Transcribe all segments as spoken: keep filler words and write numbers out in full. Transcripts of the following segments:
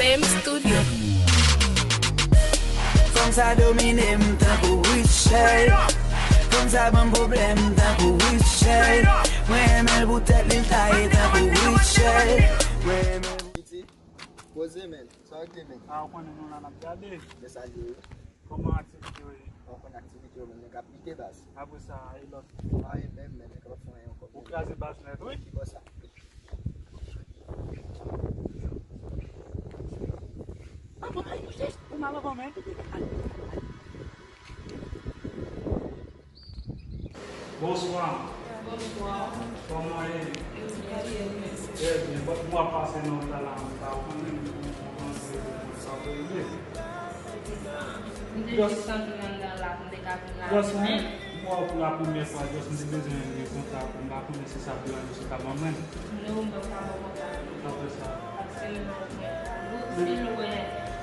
P M Studio. Fanm sa domine m tankou Richard. Fanm sa ban m pwoblèm tankou Richard. Mwen renmen l pou tèt li, l taye tankou Richard. Mwen renmen l. Poze, men. Sa w gen, men? A, ou konnen nou la n ap gade. Men sa l ye, wi. Kòman aktivite yo ye? Ou konn aktivite yo, men nèg ap lite, baz. Apre sa, e lòt? Pa anyen menm, men nèg ap fè anyen ankò. Ou kraze baz nèt, wi. Ki bò sa? Ou mal ankò, men. Bonswa. Bonswa. Kòman w ye? Trè byen. Trè byen. Bon, mwen ap pase nan wout la, la, mwen pa konnen, mwen pa konnen sa pou rive. M te jis antre anndan la, m te ka vin la. Just, men, mwen wè w pou la premyè fwa, just, m te bezwen gen kontak ou, m pa konnen si sa ap deranje w, si w ka ban mwen. Non, m p ap ka ba w kontak li. Sa fè sa. Paske menm avèk kado, si l wè,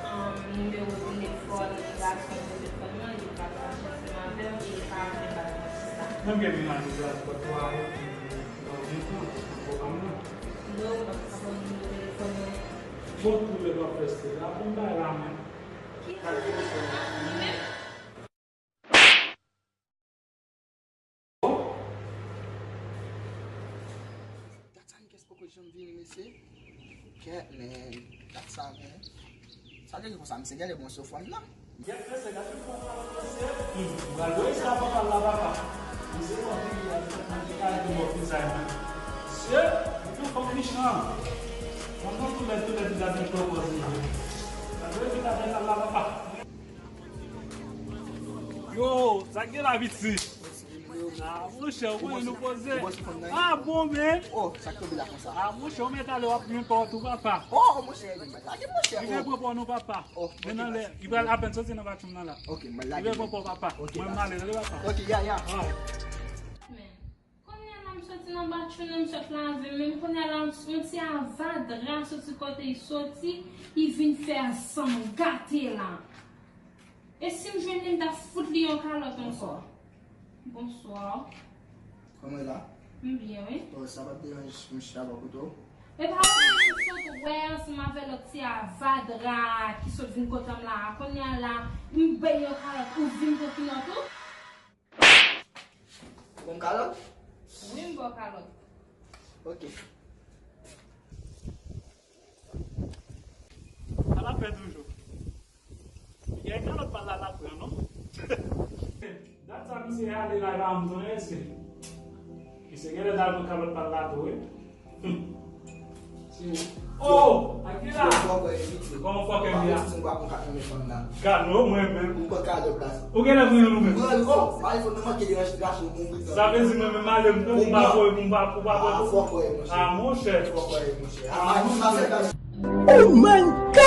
um, nimewo telefòn gason yo te fè mwen, li pa ka ansanm avè m, e li pa vle bay mwen sista. Menm gen menaj ou la, se pa twa, epi nan gen tan, se pa pwogram nan. Non, m p ap ka ba w nimewo telefòn mwen. Bon, tou lè w ap fè stil la, pou m bay la men. Ki stil sa, li menm? Dat sa, Nikes poko janm vini, mesye. Kèt, men. Dat sa, men. Sa vle di konsa, misye genlè bon sou fanm nan. Kèt, mesye, gade yon fanm la, mesye. Hmm, ou pral voye sa papa l la, papa. Misye konn vini, al fè manje kay pou mò pizay, men. Mesye, yon fanm mechan. Fanm nan toulèd, toulèd, li gade yon pwopòz li. Pral voye pita fè sa la, papa. Yo, sa k gen la, piti? Ah, monchè, ou konnen nou poze. Ah, bon, men. Oh, sa k tonbe la konsa? Ah, monchè, ou mèt ale, w ap jwenn pa w tou, papa. Oh, monchè, men lage, monchè. Li vle pran pa w non, papa. Oh, ok, men nan lè, li pral apèn soti nan batchoum nan la. Ok, mwen lage. Li vle pran pa w, papa. Ok, mwen m ale, tande, papa. Ok, ya, ya. Ah. Men, kounye a la, m soti nan batchoum nan, m sot lave men m, kounye a la, yon ti avadra soti kote l soti, li vin fè san m gate la. E si m jwenn li, m ta fout li yon kalòt ankò. Bonswa. Kòman w ye la? M byen, wi. Oh, sa p ap deranje m chita bò kote w? E pa wè m sot wè ansanm avè lòt ti avadra ki sot vin kote m la a. Kounye a la, m bay yon kalòt, ou vin pran kilòt ou? Ou ban m kalòt? Wi, m ba w kalòt. Ok. Ala fè toujou. Gen kalòt pa l la, l ap pran, non? Dat sa misye ale la, e pa m konnen, èske misye genlè t al pran kalòt pa l la tou, wi. Hmm. Oh, Akila! Kòman fòkè m ye a? Gad non, mwen menm. Ou genlè pran yon nou menm. Sa vle di mwen menm ale m tou, m pa voye, m pa, m pa voye. Ah, monchè. Ah, monchè. Oh my God!